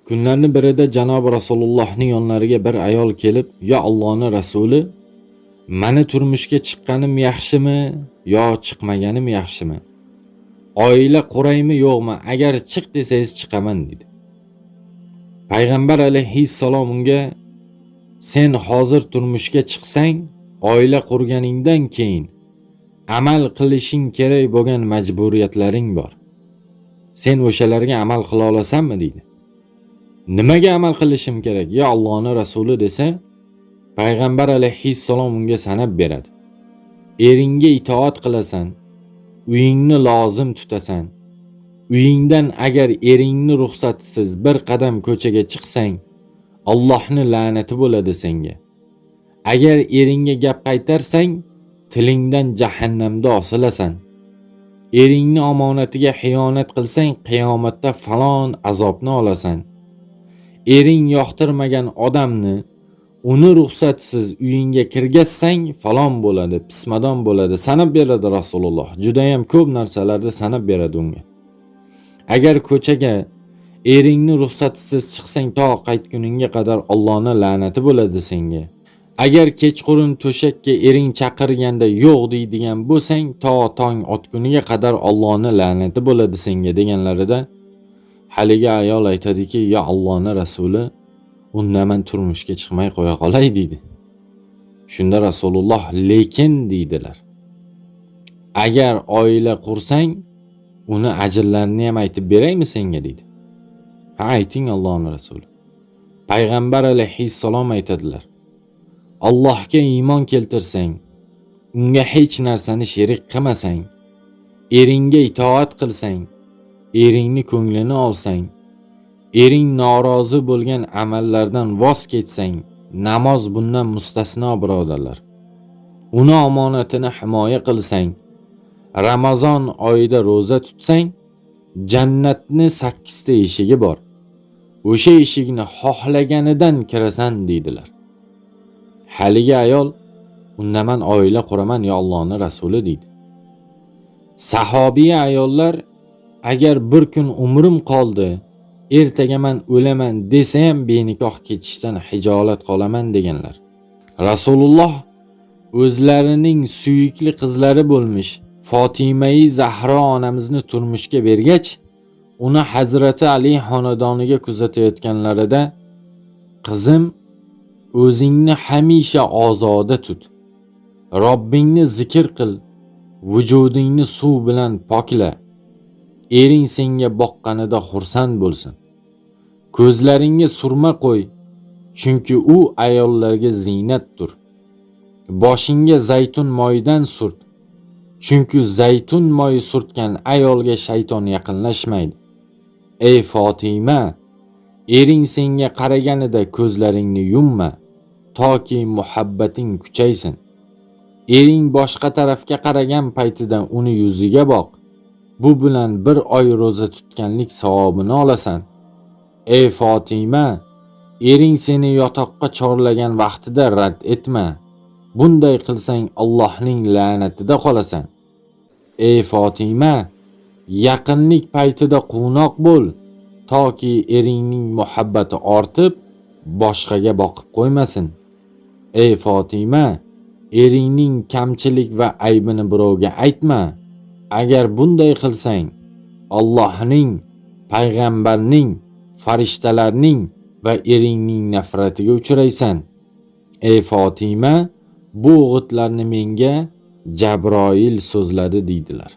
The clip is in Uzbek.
Kunlarning birida janob Rasulullohning yonlariga bir ayol kelib, "Ya Allohning rasuli, mani turmushga chiqqanim yaxshimi yo chiqmaganim yaxshimi? Oila quraymi yo'qmi? Agar chiq desangiz chiqaman" dedi. Payg'ambar alayhissalom unga, "Sen hozir turmushga chiqsang, oila qurganingdan keyin amal qilishing kerak bo'lgan majburiyatlaring bor. Sen o'shalarga amal qila olasanmi?" deydi. "Nimaga amal qilishim kerak, ya Allohning rasuli?" desa, payg'ambar alayhissalom unga sanab beradi. Eringga itoat qilasan, uyingni lozim tutasan. Uyingdan agar eringni ruxsatisiz bir qadam ko'chaga chiqsang, Allohning la'nati bo'ladi senga. Agar eringga gap qaytarsang, tilingdan jahannamda osilasan. Eringni omonatiga xiyonat qilsang, qiyomatda falon azobni olasan. Ering yoqtirmagan odamni uni ruxsatsiz uyingga kirgazsang, falon bo'ladi, pismadon bo'ladi, sanab beradi Rasululloh. Juda ham ko'p narsalarni sanab beradi unga. Agar ko'chaga eringni ruxsatisiz chiqsang, to qaytguningga qadar Allohning la'nati bo'ladi senga. Agar kechqurun to'shakka ering chaqirganda yo'q deydigan bo'lsang, to tong otguniga qadar Allohning la'nati bo'ladi senga deganlarida haligi ayol aytadiki, "Ya Allohning rasuli, unda men turmushga chiqmay qo'ya qolay" deydi. Shunda Rasululloh lekin deydilar. Agar oila qursang, uni ajrlarini ham aytib beraymi senga deydi. Ha, ayting Allohning rasuli. Payg'ambar alayhissalom aytadilar. Allohga iymon keltirsang, unga hech narsani sherik qilmasang, eringga itoat qilsang, eringni ko'nglini olsang, ering norozi bo'lgan amallardan voz kechsang, namoz bundan mustasno birodarlar. Uni omonatini himoya qilsang, Ramazon oyida ro'za tutsang, jannatni 8 ta eshigi bor. O'sha eshikni xohlaganidan kirasan deydilar. Haligi ayol, "Unda men oila quraman, ya Allohning rasuli" deydi. Sahobiy ayollar agar bir kun umrim qoldi, ertaga men o'laman desa ham benikoh ketishdan hijolat qolaman deganlar. Rasululloh o'zlarining suyukli qizlari bo'lmish Fotimai Zahro onamizni turmushga bergach, uni Hazrati Ali xonadoniga kuzatayotganlarida, "Qizim, o'zingni hamisha ozoda tut. Robbingni zikr qil, vujudingni suv bilan pokla. Ering senga boqqanida xursand bo'lsin. Ko'zlaringga surma qo'y, chunki u ayollarga ziynatdir. Boshingga zaytun moyidan surt, chunki zaytun moyi surtgan ayolga shayton yaqinlashmaydi. Ey Fotima, ering senga qaraganida ko'zlaringni yumma, toki muhabbating kuchaysin. Ering boshqa tarafga qaragan paytida uni yuziga boq. Bu bilan bir oy ro'za tutganlik savobini olasan. Ey Fotima, ering seni yotoqqa chorlagan vaqtida rad etma. Bunday qilsang Allohning la'natida qolasan. Ey Fotima, yaqinlik paytida quvnoq bo'l, toki eringning muhabbati ortib, boshqaga boqib qo'ymasin. Ey Fotima, eringning kamchilik va aybini birovga aytma. Agar bunday qilsang, Allohning, payg'ambarning, farishtalarning va eringning nafratiga uchraysan. Ey Fotima, bu o'g'itlarni menga Jabroil so'zladi" deydilar.